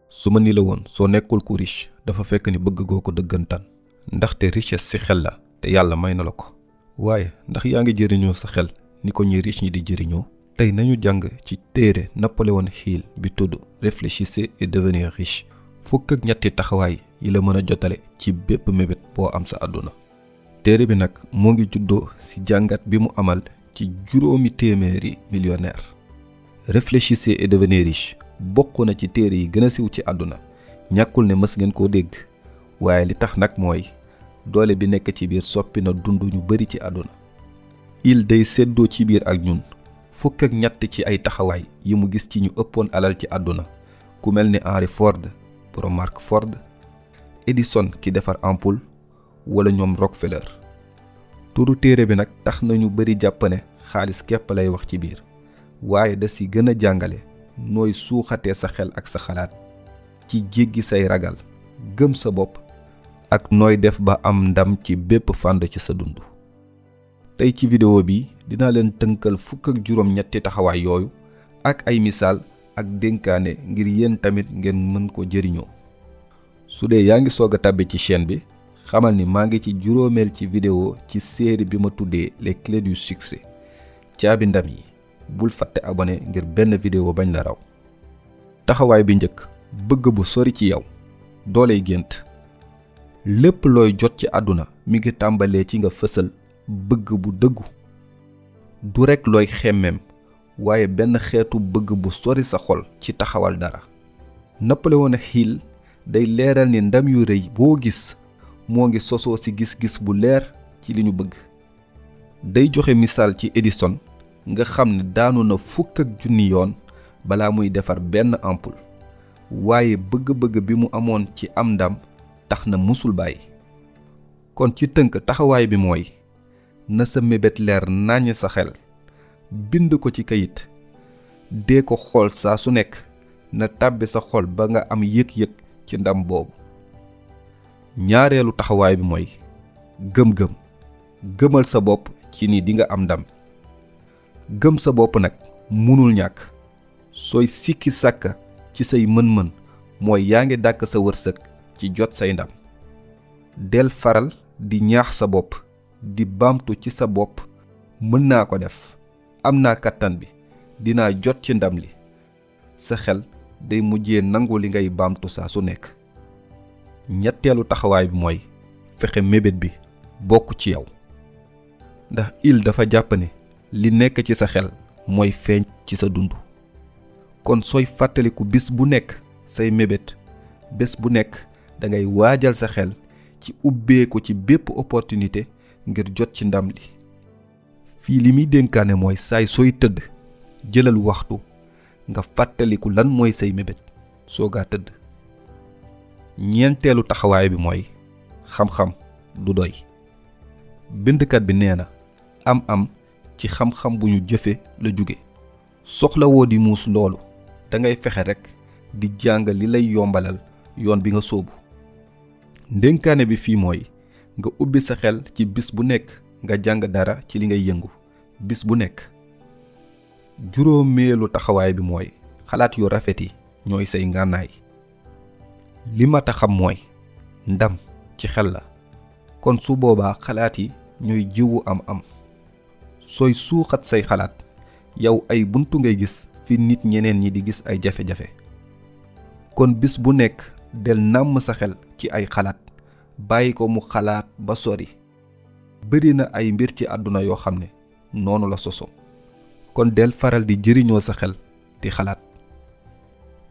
su ma ni la woon soo nekkul ku riche dafa fekk ni bëgg goo ko dëggantaan ndaxte richesse ci xel la te yàlla may na la ko waaye ndax yaa ngi jëriñoo sa xel ni ko ñi riche ñi di jëriñoo tey nañu jàng ci téere Napoléon Hill bi tudd Réfléchissez et devenez riche fukk ak ñetti taxawaay yi la mën a jotale ci bépp mébét boo am sa àdduna téere bi nag moo ngi juddoo ci jàngat bi mu amal ci juróomi téeméeri millionnaire Réfléchissez et devenez riche bokk na ci téere yi gën a siiw ci àdduna ñàkkul ne mës ngeen koo dégg waaye li tax nag mooy doole bi nekk ci biir soppi na dund ñu bari ci àdduna il day séddoo ci biir ak ñun fukk ak ñett ci ay taxawaay yi mu gis ci ñu ëppoon alal ci àdduna ku mel ni Henry Ford borom marque Ford Edison ki defar ampoule wala ñoom Rockefeller turu téere bi nag tax nañu bari jàpp ne xaalis képp lay wax ci biir waaye da si gën a jàngale nooy suuxatee sa xel ak sa xalaat ci jéggi say ragal gëm sa bopp ak nooy def ba am ndam ci bépp fànn ci sa dund tey ci vidéo bi dinaa leen tënkal fukk ak juróom ñetti taxawaay yooyu ak ay misaal ak dénkaane ngir yéen tamit ngeen mën ko jëriñoo su dee yaa ngi soog a tàbbi ci chaîne bi xamal ni maa ngi ci juróomeel ci vidéo ci série bi ma tuddee les clés du succès caabi ndam yi bul fàtte abonné ngir benn vidéo bañ la raw taxawaay bi njëkk bëgg bu sori ci yow dooley gént lépp looy jot ci àdduna mi ngi tàmbalee ci nga fësal bëgg bu dëggu du rekk looy xemmeem waaye benn xeetu bëgg bu sori sa xol ci taxawal dara Napoléon Hill day leeral ni ndam yu rëy boo gis moo ngi sosoo ci gis-gis bu leer ci li ñu bëgg day joxe misaal ci Edison nga xam ne daanu na fukk ak junni yoon balaa muy defar benn ampoule waaye bëgg-bëgg bi mu amoon ci am ndam tax na musul bàyyi kon ci tënk taxawaay bi mooy na sa mébét leer naññ sa xel bind ko ci kayit dee ko xool saa su nekk na tàbbi sa xol ba nga am yëg-yëg ci ndam boobu ñaareelu taxawaay bi mooy gëm-gëm gëmal sa bopp ci ni dinga am ndam gëm sa bopp nag munul ñàkk sooy sikki sàkka ci say mën-mën mooy yaa ngi dàkk sa wërsëg ci jot say ndam del faral di ñaax sa bopp di baamtu ci sa bopp mën naa ko def am naa kàttan bi dinaa jot ci ndam li sa xel day mujjee nangu li ngay baamtu saa su nekk ñetteelu taxawaay bi mooy fexe mébét bi bokk ci yow ndax il dafa jàpp ne li nekk ci sa xel mooy feeñ ci sa dund kon sooy fàttaliku bis bu nekk say mébét bés bu nekk da ngay waajal sa xel ci ubbeeku ci bépp opportunité ngir jot ci ndam li fii li muy dénkaane mooy saay sooy tëdd jëlal waxtu nga fàttaliku lan mooy say mébét soogaa tëdd ñeenteelu taxawaay bi mooy xam-xam du doy bindkat bi nee na am ci xam-xam bu ñu jëfe la jóge soxlawoo di muus loolu da ngay fexe rekk di jàng li lay yombalal yoon bi nga sóobu ndénkaane bi fii mooy nga ubbi sa xel ci bis bu nekk nga jàng dara ci li ngay yëngu bis bu nekk juróomeelu taxawaay bi mooy xalaat yu rafet yi ñooy say ngànnaay li mat a xam mooy ndam ci xel la kon su boobaa xalaat yi ñooy jiwu am sooy suuxat say xalaat yow ay buntu ngay gis fi nit ñeneen ñi di gis ay jafe-jafe kon bis bu nekk del nàmm sa xel ci ay xalaat bàyyi ko mu xalaat ba sori bari na ay mbir ci àdduna yoo xam ne noonu la soso kon del faral di jëriñoo sa xel di xalaat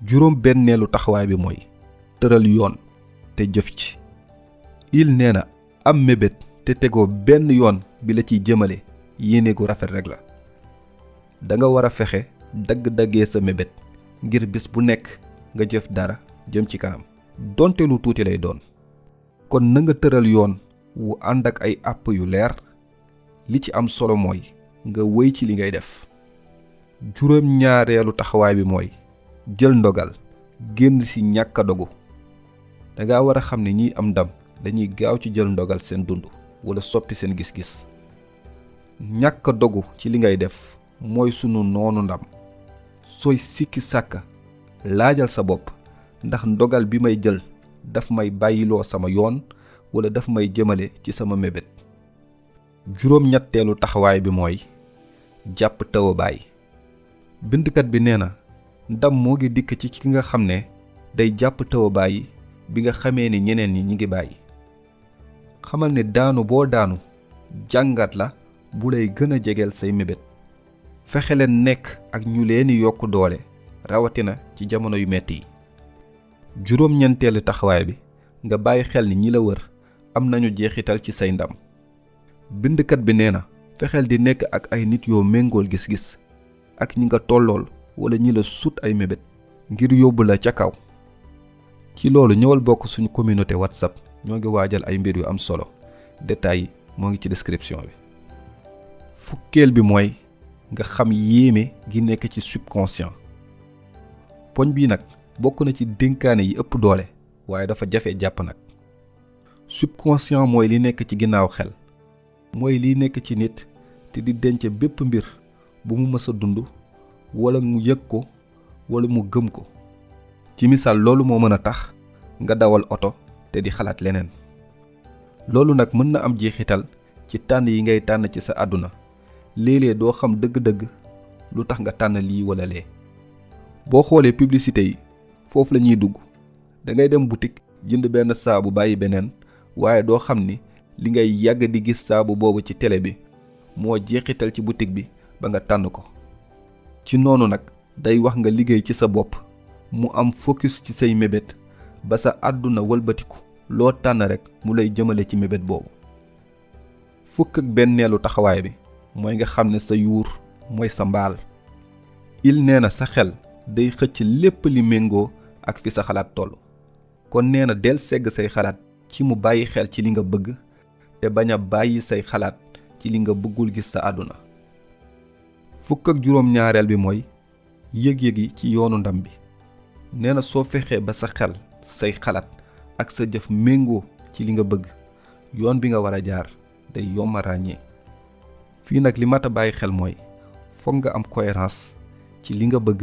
juróom benneelu taxawaay bi mooy tëral yoon te jëf ci il nee na am mébét te tegoo benn yoon bi la ciy jëmale yéene gu rafet rek la da nga war a fexe dagg-daggee sa mébét ngir bis bu nekk nga jëf dara jëm ci kanam donte lu tuuti lay doon kon na nga tëral yoon wu ànd ak ay àpp yu leer li ci am solo mooy nga wéy ci li ngay def juróom ñaareelu taxawaay bi mooy jël ndogal génn ci ñàkk a dogu danga war a xam ne ñiy am ndam dañuy gaaw ci jël ndogal seen dund wala soppi seen gis-gis ñàkk a dogu ci li ngay def mooy sunu noonu ndam sooy sikki sàkka laajal sa bopp ndax ndogal bi may jël daf may bàyyiloo sama yoon wala daf may jëmale ci sama mébét. juróom-ñetteelu taxawaay bi mooy jàpp taw a bàyyi. bindkat bi nee na ndam moo ngi dikk ci ki nga xam ne day jàpp taw a bàyyi bi nga xamee ni ñeneen ñi ngi bàyyi. xamal ne daanu boo daanu jàngat la bu lay gën a jegeel say mébét. fexe leen nekk ak ñu leeni yokk doole rawatina ci jamono yu metti yi. juróom-ñeenteelu taxawaay bi nga bàyyi xel ni ñi la wër am nañu jeexital ci say ndam. bindkat bi nee na fexeel di nekk ak ay nit yoo méngool gis-gis ak ñi nga tollool wala ñi la sut ay mébét ngir yóbbu la ca kaw. ci loolu ñëwal bokk suñu communauté WhatsApp, ñoo ngi waajal ay mbir yu am solo. détails yi moo ngi ci description bi. fukkeel bi mooy nga xam yéeme gi nekk ci subconscient. poñ bii nag bokk na ci dénkaane yi ëpp doole waaye dafa jafe jàpp nag. subconscient mooy li nekk ci ginnaaw xel. mooy liy nekk ci nit te di denc bépp mbir bu mu mës a dund wala mu yëg ko wala mu gëm ko. ci misaal loolu moo mën a tax nga dawal oto te di xalaat leneen. loolu nag mën na am jeexital ci tànn yi ngay tànn ci sa àdduna. léeg-léeg doo xam dëgg-dëgg lu tax nga tànn lii wala lee. boo xoolee publicité yi foofu la ñuy dugg. da ngay dem boutique jënd benn saabu bàyyi beneen waaye doo xam ni li ngay yàgg di gis saabu boobu ci télé bi moo jeexital ci boutique bi ba nga tànn ko. ci noonu nag day wax nga liggéey ci sa bopp mu am focus ci say mébét ba sa àdduna wëlbatiku loo tànn rek mu lay jëmale ci mébét boobu. fukk ak benneelu taxawaay bi mooy nga xam ne sa yuur mooy sa mbaal. il nee na sa xel day xëcc lépp li méngoo ak fi sa xalaat toll. kon nee na del segg say xalaat ci mu bàyyi xel ci li nga bëgg te bañ a bàyyi say xalaat ci li nga bëggul gis sa àdduna. fukk ak juróom-ñaareel bi mooy yëg-yëg yi ci yoonu ndam bi. nee na soo fexee ba sa xel say xalaat ak sa jëf méngoo ci li nga bëgg yoon bi nga war a jaar day yomb a ràññee. fii nag li mat a bàyyi xel mooy foog nga am cohérence ci li nga bëgg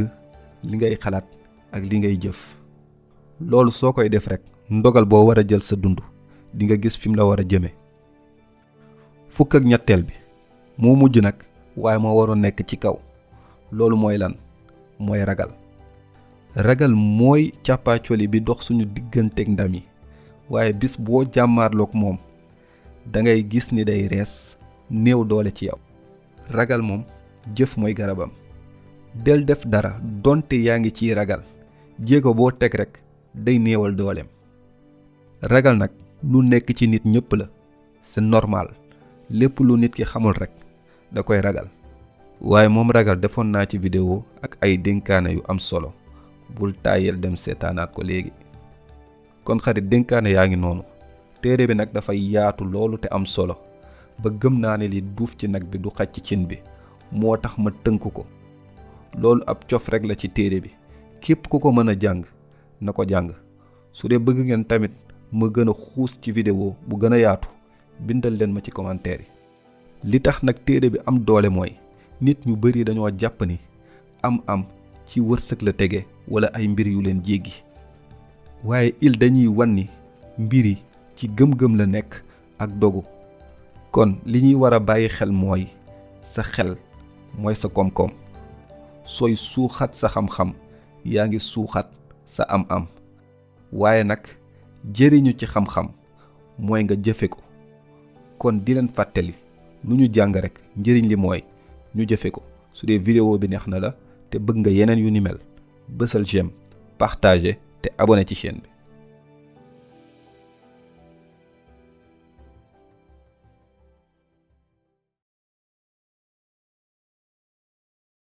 li ngay xalaat ak li ngay jëf. loolu soo koy def rek ndogal boo war a jël sa dund di nga gis fi mu la war a jëme. fukk ak ñetteel bi moo mujj nag waaye moo waroon nekk ci kaw. loolu mooy lan? mooy ragal. ragal mooy càppaacoli bi dox suñu digganteeg ndam yi waaye bis boo jàmmaarloog moom da ngay gis ni day rees néew doole ci yow. ragal moom jëf mooy garabam. del def dara donte yaa ngi ciy ragal jéego boo teg rek day néewal dooleem. ragal nag lu nekk ci nit ñëpp la, c'est normal. lépp lu nit ki xamul rek da koy ragal. waaye moom ragal defoon naa ci vidéo ak ay dénkaane yu am solo, bul tàyyel dem seetaanaat ko léegi. kon xarit, dénkaane yaa ngi noonu. téere bi nag dafay yaatu loolu te am solo ba gëm naa ne li duuf ci nag bi du xaj ci cin bi, moo tax ma tënk ko. loolu ab cof rek la ci téere bi, képp ku ko mën a jàng na ko jàng. su dee bëgg ngeen tamit ma gën a xuus ci vidéo bu gën a yaatu, bindal leen ma ci commentaire yi. li tax nag téere bi am doole mooy nit ñu bari dañoo jàpp ni am ci wërsëg la tege wala ay mbir yu leen jéggi. waaye dañuy wan ni mbir yi ci gëm-gëm la nekk ak dogu. kon li ñuy war a bàyyi xel mooy sa xel mooy sa koom-koom. sooy suuxat sa xam-xam yaa ngi suuxat sa am-am. waaye nag jëriñu ci xam-xam mooy nga jëfe ko. kon di leen fàttali lu ñu jàng rek njëriñ li mooy ñu jëfe ko. su dee vidéo bi neex na la te bëgg nga yeneen yu ni mel, bësal j'aime, partager te abonné ci chaîne bi.